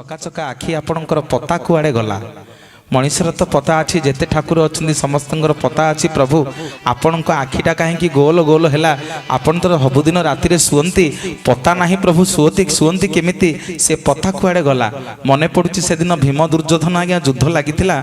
ଚକାଚକା ଆଖି ଆପଣଙ୍କର ପତା କୁଆଡ଼େ ଗଲା? ମଣିଷର ତ ପତା ଅଛି, ଯେତେ ଠାକୁର ଅଛନ୍ତି ସମସ୍ତଙ୍କର ପତା ଅଛି। ପ୍ରଭୁ, ଆପଣଙ୍କ ଆଖିଟା କାହିଁକି ଗୋଲ ଗୋଲ ହେଲା? ଆପଣ ତ ସବୁଦିନ ରାତିରେ ଶୁଅନ୍ତି, ପତା ନାହିଁ ପ୍ରଭୁ, ଶୁଅନ୍ତି ଶୁଅନ୍ତି କେମିତି? ସେ ପତା କୁଆଡ଼େ ଗଲା? ମନେ ପଡ଼ୁଛି ସେଦିନ ଭୀମ ଦୁର୍ଯ୍ୟୋଧନ ଆଜ୍ଞା ଯୁଦ୍ଧ ଲାଗିଥିଲା।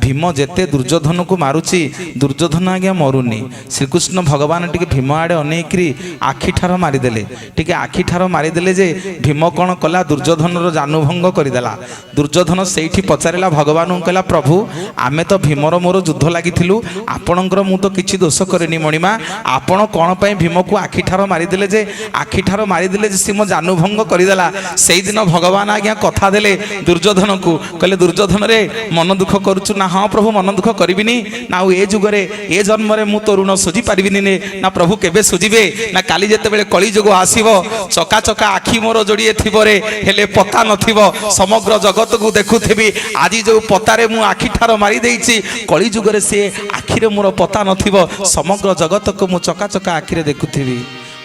ଭୀମ ଯେତେ ଦୁର୍ଯ୍ୟୋଧନକୁ ମାରୁଛି, ଦୁର୍ଯ୍ୟୋଧନ ଆଜ୍ଞା ମରୁନି। ଶ୍ରୀକୃଷ୍ଣ ଭଗବାନ ଟିକେ ଭୀମ ଆଡ଼େ ଅନେଇକିରି ଆଖି ଠାର ମାରିଦେଲେ। ଟିକେ ଆଖି ଠାର ମାରିଦେଲେ ଯେ ଭୀମ କ'ଣ କଲା? ଦୁର୍ଯ୍ୟୋଧନର ଜାନୁଭଙ୍ଗ କରିଦେଲା। ଦୁର୍ଯ୍ୟୋଧନ ସେଇଠି ପଚାରିଲା ଭଗବାନଙ୍କୁ, କହିଲା, ପ୍ରଭୁ, ଆମେ ତ ଭୀମର ମୋର ଯୁଦ୍ଧ ଲାଗିଥିଲୁ, ଆପଣଙ୍କର ମୁଁ ତ କିଛି ଦୋଷ କରିନି ମଣିମା, ଆପଣ କ'ଣ ପାଇଁ ଭୀମକୁ ଆଖି ଠାର ମାରିଦେଲେ ଯେ, ଆଖି ଠାର ମାରିଦେଲେ ଯେ ସେ ମୋ ଜାନୁଭଙ୍ଗ କରିଦେଲା? ସେଇଦିନ ଭଗବାନ ଆଜ୍ଞା କଥା ଦେଲେ ଦୁର୍ଯ୍ୟୋଧନକୁ, କହିଲେ, ଦୁର୍ଯ୍ୟୋଧନରେ, ମନ ଦୁଃଖ କରୁଛୁ ନା? ହଁ ପ୍ରଭୁ, ମନ ଦୁଃଖ କରିବିନି। ନା ଆଉ ଏ ଯୁଗରେ, ଏ ଜନ୍ମରେ ମୁଁ ତୋ ଋଣ ସୁଝି ପାରିବିନି ନେ। ନା ପ୍ରଭୁ, କେବେ ସୁଝିବେ? ନା କାଲି ଯେତେବେଳେ କଳି ଯୁଗ ଆସିବ, ଚକା ଚକା ଆଖି ମୋର ଯୋଡ଼ିଏ ଥିବରେ, ହେଲେ ପତା ନଥିବ, ସମଗ୍ର ଜଗତକୁ ଦେଖୁଥିବି। ଆଜି ଯୋଉ ପତାରେ ମୁଁ ଆଖି ଠାର ମାରି ଦେଇଛି, କଳି ଯୁଗରେ ସେ ଆଖିରେ ମୋର ପତା ନଥିବ, ସମଗ୍ର ଜଗତକୁ ମୁଁ ଚକା ଚକା ଆଖିରେ ଦେଖୁଥିବି।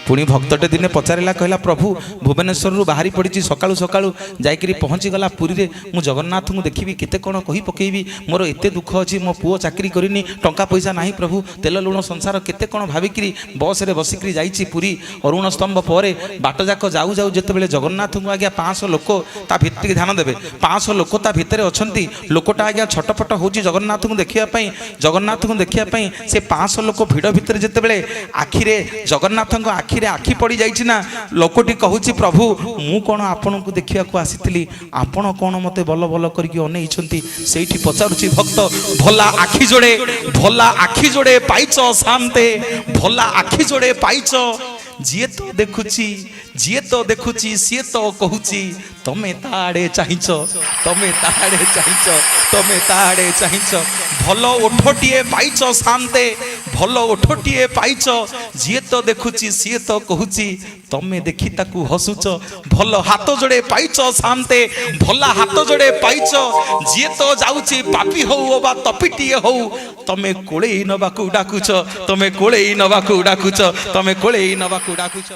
ପୁଣି ଭକ୍ତଟେ ଦିନେ ପଚାରିଲା, କହିଲା, ପ୍ରଭୁ, ଭୁବନେଶ୍ୱରରୁ ବାହାରି ପଡ଼ିଛି ସକାଳୁ ସକାଳୁ, ଯାଇକରି ପହଞ୍ଚିଗଲା ପୁରୀରେ, ମୁଁ ଜଗନ୍ନାଥଙ୍କୁ ଦେଖିବି, କେତେ କ'ଣ କହି ପକେଇବି, ମୋର ଏତେ ଦୁଃଖ ଅଛି, ମୋ ପୁଅ ଚାକିରି କରିନି, ଟଙ୍କା ପଇସା ନାହିଁ ପ୍ରଭୁ, ତେଲ ଲୁଣ ସଂସାର, କେତେ କ'ଣ ଭାବିକିରି ବସ୍ରେ ବସିକିରି ଯାଇଛି ପୁରୀ। ଅରୁଣ ସ୍ତମ୍ଭ ପରେ ବାଟଯାକ ଯାଉ ଯାଉ ଯେତେବେଳେ ଜଗନ୍ନାଥଙ୍କୁ ଆଜ୍ଞା 500 ଲୋକ ତା ଭିତରେ, ଧ୍ୟାନ ଦେବେ, 500 ଲୋକ ତା ଭିତରେ ଅଛନ୍ତି, ଲୋକଟା ଆଜ୍ଞା ଛଟପଟ ହେଉଛି ଜଗନ୍ନାଥଙ୍କୁ ଦେଖିବା ପାଇଁ, ଜଗନ୍ନାଥଙ୍କୁ ଦେଖିବା ପାଇଁ। ସେ 500 ଲୋକ ଭିଡ଼ ଭିତରେ ଯେତେବେଳେ ଆଖିରେ ଜଗନ୍ନାଥଙ୍କ ଆଖିରେ ଆଖି ପଡ଼ିଯାଇଛି ନା, ଲୋକଟି କହୁଛି, ପ୍ରଭୁ, ମୁଁ କ'ଣ ଆପଣଙ୍କୁ ଦେଖିବାକୁ ଆସିଥିଲି? ଆପଣ କ'ଣ ମୋତେ ବଲ ବଲ କରିକି ଅନେଇଛନ୍ତି? ସେଇଠି ପଚାରୁଛି ଭକ୍ତ, ଭଲା ଆଖି ଯୋଡ଼େ, ଭଲା ଆଖି ଯୋଡ଼େ ପାଇଛ ସାନ୍ତେ, ଭଲା ଆଖି ଯୋଡ଼େ ପାଇଛ, ଯିଏ ତ ଦେଖୁଛି, ଯିଏ ତ ଦେଖୁଛି ସିଏ ତ କହୁଛି, ତମେ ତା ଆଡ଼େ ଚାହିଁଛ, ତମେ ତା ଆଡ଼େ ଚାହିଁଛ, ତମେ ତା ଆଡ଼େ ଚାହିଁଛ। ଭଲ ଓଠଟିଏ ପାଇଛ ସାନ୍ତେ, ଭଲ ଓଠଟିଏ ପାଇଛ, ଯିଏ ତ ଦେଖୁଛି ସିଏ ତ କହୁଛି, ତମେ ଦେଖି ତାକୁ ହସୁଛ। ଭଲ ହାତ ଯୋଡ଼େ ପାଇଛ ସାନ୍ତେ, ଭଲ ହାତ ଯୋଡ଼େ ପାଇଛ, ଯିଏ ତ ଯାଉଛି ପାପି ହଉ ଅବା ତପିଟିଏ ହଉ, ତମେ କୋଳେଇ ନବାକୁ ଡାକୁଛ, ତମେ କୋଳେଇ ନବାକୁ ଡାକୁଛ, ତମେ କୋଳେଇ ନବାକୁ ଡାକୁଛ।